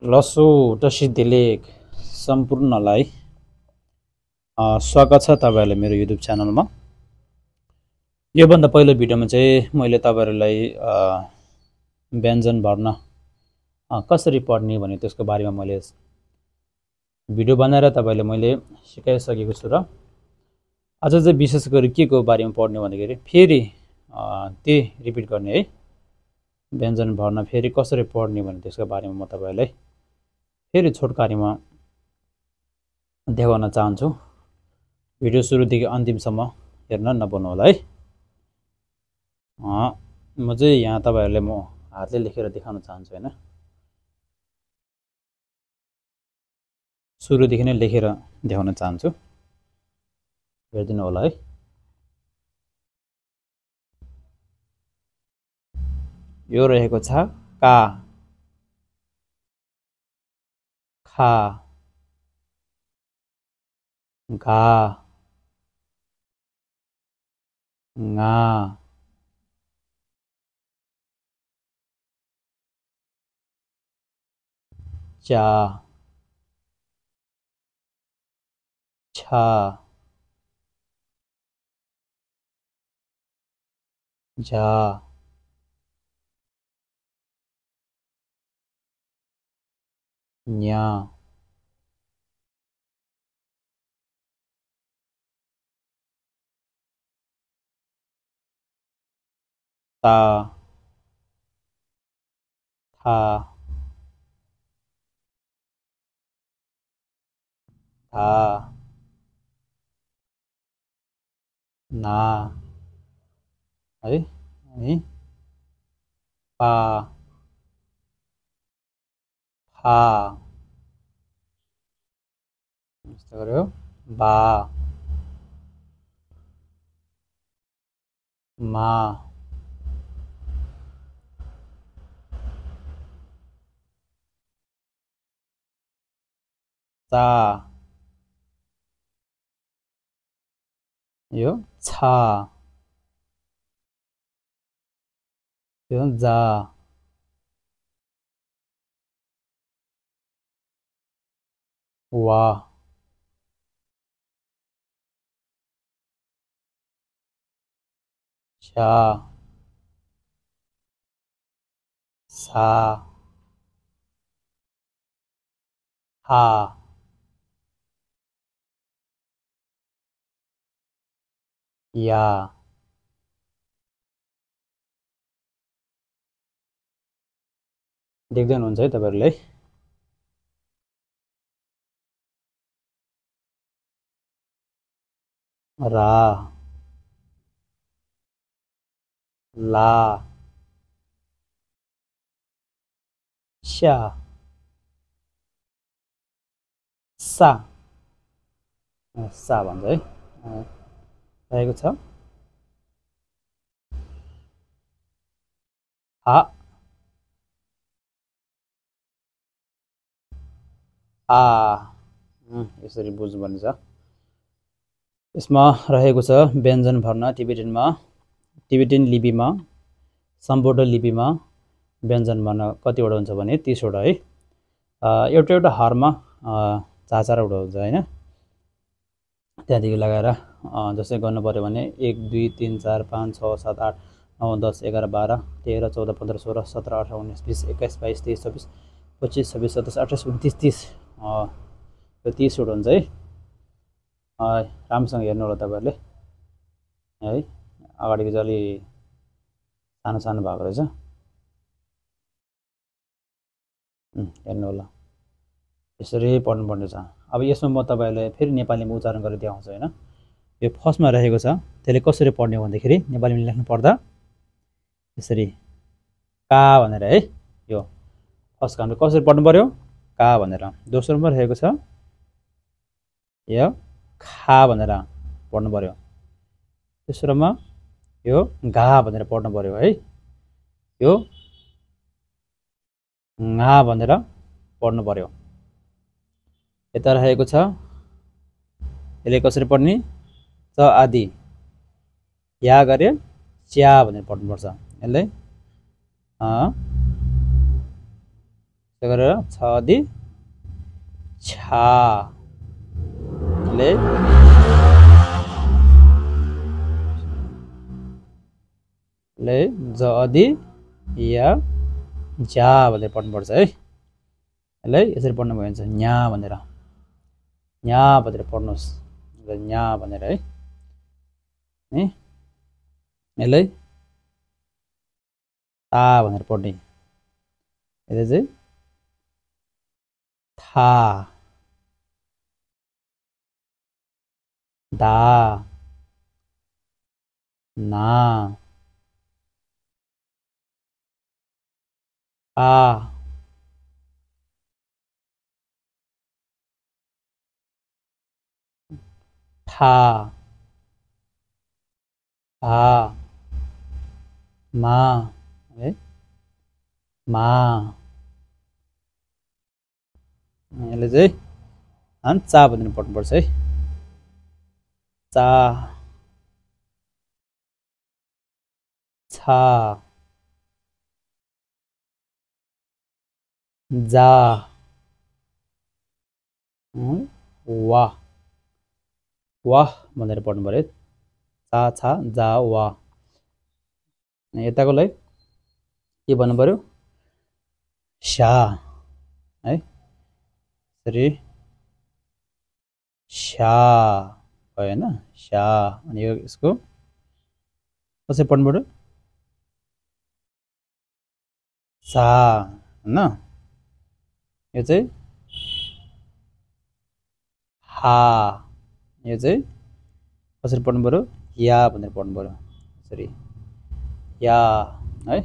लसो र सिद्धिलेख सम्पूर्णलाई स्वागत छ तपाईहरुलाई मेरो युट्युब च्यानलमा। योभन्दा पहिलो भिडियोमा चाहिँ मैले तपाईहरुलाई व्यञ्जन वर्ण कसरी पढ्ने भने त्यसको बारेमा मैले भिडियो बनाएर तपाईहरुलाई मैले सिकाइसकेको छु र आज चाहिँ विशेष गरी के को बारेमा पढ्ने भन्दाखेरि फेरि त्यही रिपिट गर्ने है। व्यञ्जन वर्ण फेरि कसरी पढ्ने भने त्यसको बारेमा म तपाईहरुलाई फेरि छोटकारीमा देखाउन चाहन्छु। भिडियो सुरुदेखि अन्तिमसम्म हेर्न नभुल्नु होला है। म चाहिँ यहाँ तपाईहरुलाई म हातले लेखेर देखाउन चाहन्छु हैन। सुरुदेखि नै लेखेर देखाउन चाहन्छु, हेर्दिनु होला है। यो रहेको छ का, खा, घा, ङा, चा, छा, झा, न्या, ता, था, था, ना है, अनि पा, फा, यस्तो गर्यो, बा, मा, चा, यो छा, यो जा, वा, चा, सा, हा, या, देख्दै हुनुहुन्छ है तपाईहरुले। रा, ला, सा, सा, सा भन्छ है। रहेको छ हा, आ, यसरी बुझ्नुपर्ने छ। यसमा रहेको छ व्यञ्जन वर्ण टिबेटन लिपिमा सम्बोध लिपिमा व्यञ्जन वर्ण कतिवटा हुन्छ भने 30 वटा है। एउटा हारमा 4 वटा हुन्छ हैन। त्यहाँदेखि लगाएर जस्तै गर्नु पर्यो भने 1 2 3 4 5 6 7 8 9 10 11 12 13 14 15 16 17 18 19 20 21 22 23 24 25 26 27 28 29 30 यो 30 वटा हुन्छ है। राम्रोसँग हेर्नु होला तपाईहरुले है। अगाडिको चाहिँ अलि सानो सानो भएको रहेछ, हेर्नु होला। यसरी पढ्नुपर्ने छ। अब यसमा म तपाईहरुलाई फेरि नेपालीमा उच्चारण गरेर देखाउँछु हैन। यो फर्स्टमा रहेको छ, त्यसले कसरी पढ्ने भन्दाखेरि नेपालीमा लेख्नु पर्दा यसरी का भनेर है। यो फर्स्ट काम कसरी पढ्नु पर्यो, का भनेर। दोस्रोमा रहेको छ यो खा भनेर पढ्नु पर्यो। तेस्रोमा यो घा भनेर पढ्नु पर्यो है। यो ङा भनेर पढ्नु पर्यो। यता रहेको छ, यसले कसरी पढ्ने, च आदि या गरे च्या भनेर पढ्नुपर्छ। यसले त्यो गरेर छ अधि छा ले ले ज अधि या जा भनेर पढ्नुपर्छ है। यसलाई यसरी पढ्नु भयो भने न्या भनेर पढ्नुहोस् न्या भनेर है। यसलाई ता भनेर पढ्ने यसले चाहिँ था दा ना आ था आ मा है मा यसले चाहिँ चा भनेर पढ्नुपर्छ है। चा छा जा वाह वाह भनेर पढ्नु पर्यो। चा छा जा वाह। यताकोलाई के भन्नु पर्यो शा है यसरी शा भयो हैन शा। अनि यो यसको कसरी पढ्नु पर्यो सा हैन। यो चाहिँ हा यो चाहिँ कसरी पढ्नु पर्यो या भनेर पढ्नु पर्यो यसरी या है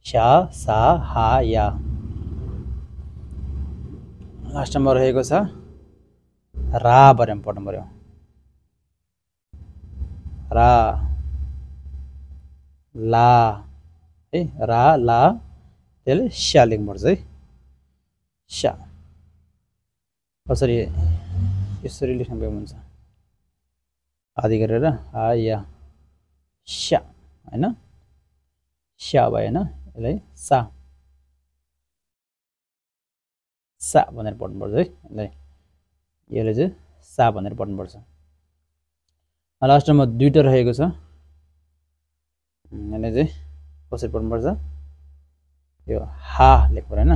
शा सा हा या। लास्टमा रहेको छ रा भनेर पढ्नु पर्यो रा ला है रा ला त्यसले स्या लेख्नुपर्छ है स्या। कसरी यसरी लेख्नु भएको हुन्छ आदि गरेर आ या स्या हैन स्या भएन यसलाई सा सा भनेर पढ्नुपर्छ है। यसले चाहिँ सा भनेर पढ्नुपर्छ। लास्टमा दुईटा रहेको छ यसले चाहिँ कसरी पढ्नुपर्छ यो हा लेख्नु पर्यो हैन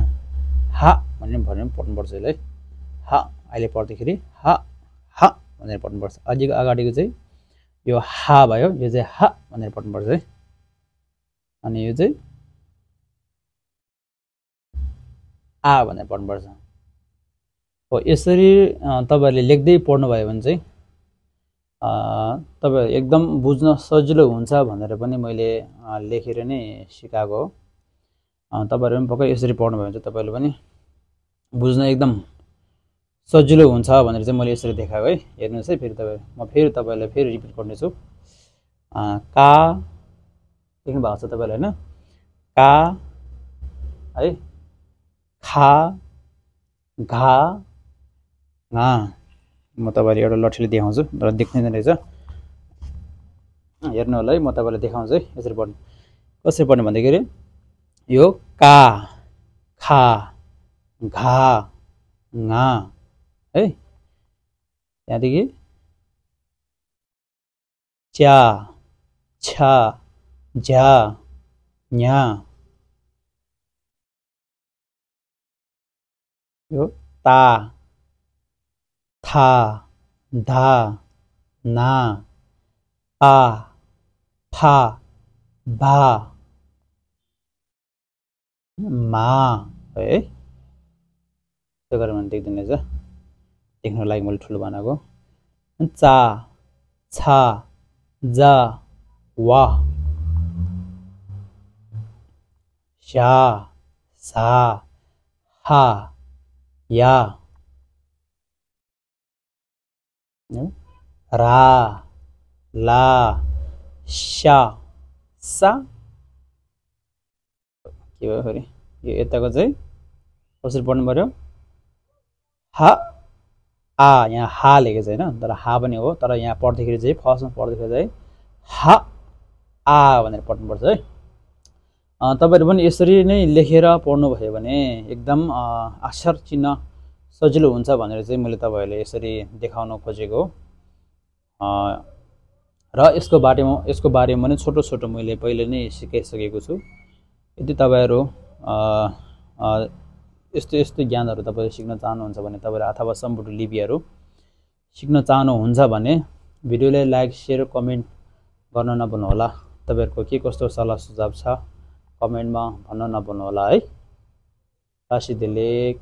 हा भनेर पढ्नुपर्छ यसलाई हा। अहिले पढ्दाखेरि हा हा भनेर पढ्नुपर्छ। अझैको अगाडिको चाहिँ यो हा भयो यो चाहिँ हा भनेर पढ्नुपर्छ है। अनि यो चाहिँ आ भनेर पढ्नुपर्छ हो। यसरी तपाईहरुले लेख्दै पढ्नु भयो भने चाहिँ तपाईहरु एकदम बुझ्न सजिलो हुन्छ भनेर पनि मैले लेखेर नै सिकाएको हो। तपाईहरु पनि पक्कै यसरी पढ्नु भयो भने चाहिँ तपाईहरुले पनि बुझ्न एकदम सजिलो हुन्छ भनेर चाहिँ मैले यसरी देखाएको है। हेर्नुस् है फेरि तपाईहरु म फेरि तपाईहरुलाई फेरि रिपिट गर्नेछु। का लेख्नु भएको छ तपाईहरुले हैन का है खा घा ङा। म तपाईहरुलाई एउटा लठीले देखाउँछु र देख्दैन रहेछ हेर्नु होला है। म तपाईहरुलाई देखाउँछु है यसरी पढ्नु कसरी पढ्नु भन्दाखेरि यो का खा घा ङा है। त्यहाँदेखि च्या छा झा न्या यो ता था धा ना पा फा भा मा है। त्यो गरेर भने देख्दैन रहेछ देख्नको लागि मैले ठुलो बनाएको। चा छा जा वा शा सा हा या रा ला शा सा। के भयो फेरि यो यताको चाहिँ कसरी पढ्नु पर्यो हा आ यहाँ हा लेखेको छ हैन तर हा पनि हो तर यहाँ पढ्दाखेरि चाहिँ फर्स्टमा पढ्दाखेरि चाहिँ हा आ भनेर पढ्नुपर्छ है। तपाईहरु पनि यसरी नै लेखेर पढ्नु भयो भने एकदम अक्षर चिन्न सजिलो हुन्छ भनेर चाहिँ मैले तपाईहरुलाई यसरी देखाउन खोजेको हो। र यसको बारेमा पनि छोटो छोटो मैले पहिले नै सिकाइसकेको छु। यदि तपाईहरु यस्तो ज्ञानहरु तपाईहरु सिक्न चाहनुहुन्छ भने तपाईहरु अथवा सम्पूर्ण लिपिहरु सिक्न चाहनुहुन्छ भने भिडियोलाई लाइक शेयर कमेन्ट गर्न नभुल्नु होला। तपाईहरुको के कस्तो सल्लाह सुझाव छ कमेन्टमा भन्न नभुल्नु होला है। राशिदेलेख।